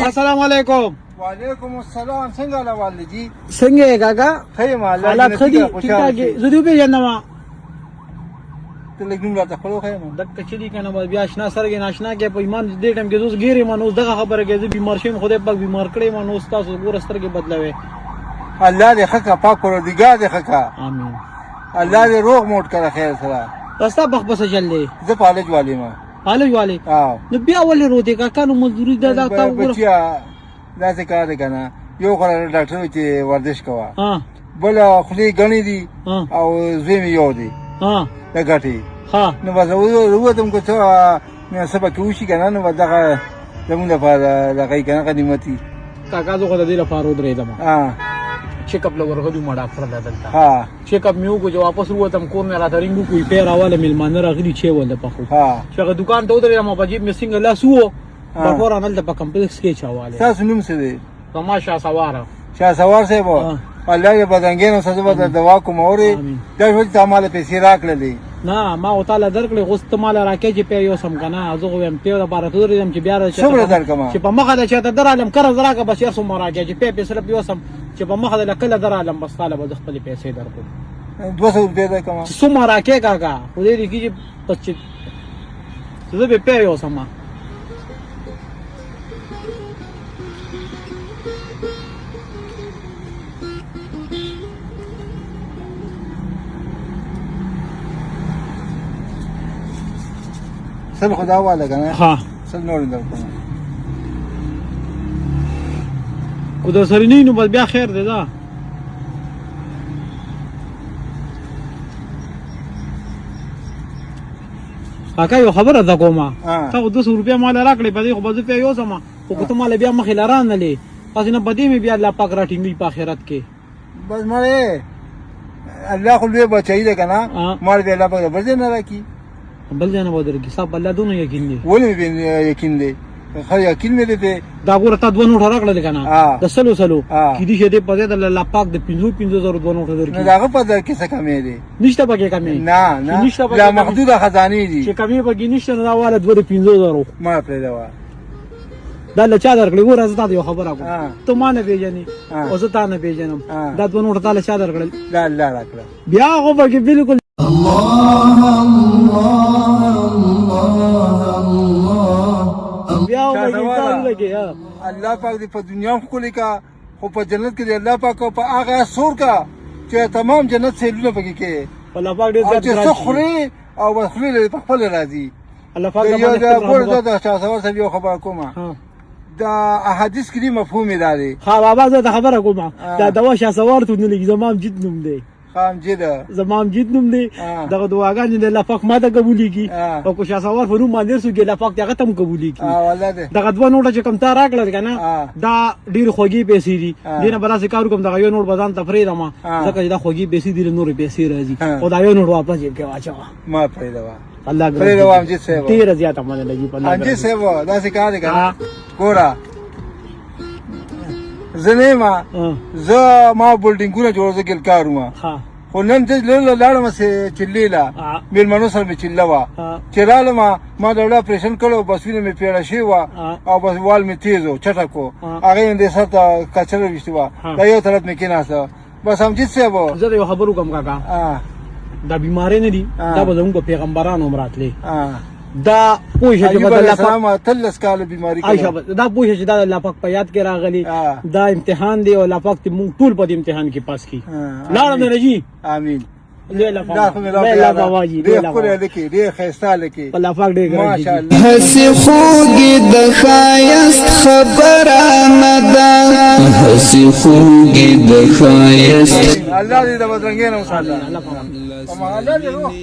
السلام علیکم. وعلیکم السلام. څنګه لوال جی؟ څنګه یې کاکا؟ ښه یم الله. حالات ښه دي؟ ټیک ټاک یې؟ زه دې وپېژندم. ته لږ نوم راته خپل وښیه. دغه چې دي کنه، بس بیا آشنا سره کې ناشنا کې په ایمان دې ټیم کې زه اوس ګیرې ما، نو اوس دغه خبره کې زه بیمار شوم، خدای پاک بیمار کړی ما، نو اوس تاسو ګوره سترګې بدلوي. الله دې ښه کړه، پاک پروردګار دې ښه کړه. امین. الله دې روغ موټ کړه خیر سره. دا ستا بخت به څه چل دی؟ زه پالج والی ما. پالج والے؟ نو بیا ولې روتې کاکا؟ نو مزدوري دا تا وګوره. بچیا، داسې کار دی که نه، یو خو راته ډاکټر وایي چې ورزش کوه، بل خولې ګڼې دي او زوی مې یو دی د ګټې، نو بس ووتم که څه څه پکې وشي که نه، نو بس دغه زموږ لپاره دغه یې که نه غنیمت وي. کاکا، زه خو د دې لپاره ودرېدم، چیک اپ له ورغلی وم ډاکټر له دلته، چیک اپ مې وکړو، چې واپس ووتم کور مې راته رینګ وکړو، پی راواله، مېلمانه راغلي چای ورله پخو، چې هغه دکان ته ودرېدم، په جیب مې څنګه لاس وو، بفورا دلته په کمپلیکس کې چاواله. ستاسو نوم څه دی؟ زما شاه سواره. شاه سوار صاحب، الله دې بدرنګې نو سزا به دوا کوم اوري. دا شو چې ما له پیسې راکړلې؟ نه، ما او تعالی درکړې، اوس ته مال راکې چې پی یو سم کنه، زه خو یم پیو لپاره ته درېدم چې بیا څومره درکم؟ چې په مخه د چاته درالم، قرض راکه بس، یو څومره راکې چې پی پیسې یو سم، چې په مخه د کله درالم، بس تعالی به خپل پیسې درکوم. 200 روپۍ درکم. څومره راکې کاکا، خو دې کې چې بس چې زه به پی یو سم. 100 خو دا واله که نه؟ ها. 100 نور درکوم. کو د سره نه، نو بس بیا خیر دی دا. کاکا، یو خبره ده کومه، تا خو 200 روپیا مال راکړې، په دې خو به زه پیا یوسم، خو که ته مال بیا مخې له رانلې، هسې نه په دې مې بیا الله پاک راټینګوي په آخرت کې. بس مړې، الله خو لوی بچی دی که نه، مال به الله پاک بل ځای نه راکړي. بل ځای نه به درکړي؟ ستا په الله دونه یقین دی؟ ولې مې یقین دی؟ ښه یقین مې دی پې. دا ګوره، تا دوه نوټه راکړل که نه د سلو سلو، کېدای شي دې په ځای د الله پاک د پنځو پنځو زرو دوه نوټه درکړي. نو د هغه په در کې څه کمی دی؟ نشته پکې کمی؟ نه نه، نشته پکې. لا محدوده خزانې دي. چې کمی پکې نشته، نو دا واله دوه د 5,000. ما پرېږده وه. دا له چا درکړې؟ ګوره، زه تا ته یو خبره کوم، ته ما نه پېژنې او زه تا نه پېژنم، دا دوه نوټه تا له چا درکړل؟ دا الله راکړه. بیا خو پکې بالکل بیا خو پکې تا لګې. الله پاک دې په دنیا هم ښکلې کا، خو په جنت کې دې الله پاک په هغه سور کا چې تمام جنت سیلونه پکې کې. الله پاک ډېر زیات چې څه خوري او بس خولې لري په خپله راځي. الله پاک یو د ګوره، زه د شاه سوار صاحب یو خبره کوم، دا احادیث کې مفهوم یې دا دی. ها بابا، زه د خبره کوم، دا دوا شاه سوار ته نه لګي، زما جد نوم دی. خام جد. زما جد نوم دی. دغه دعاګانې د الله پاک ما ته قبولېږي، او که شاه سوار په نوم باندې څوک الله پاک هغه ته هم قبولېږي. دغه دوه نوټه چې کوم تا راکړل که نه، دا ډېرې خوږې پیسې دي، دې نه به داسې کار وکړم، دغه یو نوټ به ځان ته پرېږدم، ځکه چې دا خوږې پیسې دي، نورې پیسې راځي، خو دا یو نوټ واپس جیب کې واچوه. ما پرېږده. الله پرېږده امجد صاحب. ډېره زیاته مننه جي. په الله امجد صاحب، داسې کار دی که نه، ګوره، زه نه یم، زه ما بلډینګونه جوړ، زه ګلکار وم، خو نن زه لاړم چلې له مېلمنو سره مې چله وه، چې رالم ما د وړه اپرېشن کړی، بس وینه مې پیړه شوې وه او بس وال مې تیز و چټک و، هغې مې دې سر ته کچره ویشتې وه، دا یو طرف مې کېناسته بس. امجد صاحب، زه یو خبر وکم کاکا، دا بیماری نه دي، دا به زموږ په پیغمبرانو هم راتلې. دا پوه شې چې ایوب علیه السلام 18 کاله بیماری کړې. عایشه، دا پوه شې چې دا الله پاک په یاد کې راغلی، دا امتحان دی، او الله پاک ته مونږ ټول په دې امتحان کې پاس کړي. لاړم نه جی. امین. لوی الله پاک، لوی الله بابا جی. ډېر ښکلی لیکي، ډېر ښایسته لیکي. الله پاک ډېر ګران. ماشاءالله. هسې خوږې د ښایست خبره نه ده، هسې خوږې د ښایست. الله دې د بدرنګۍ نه وساته، الله دې روح.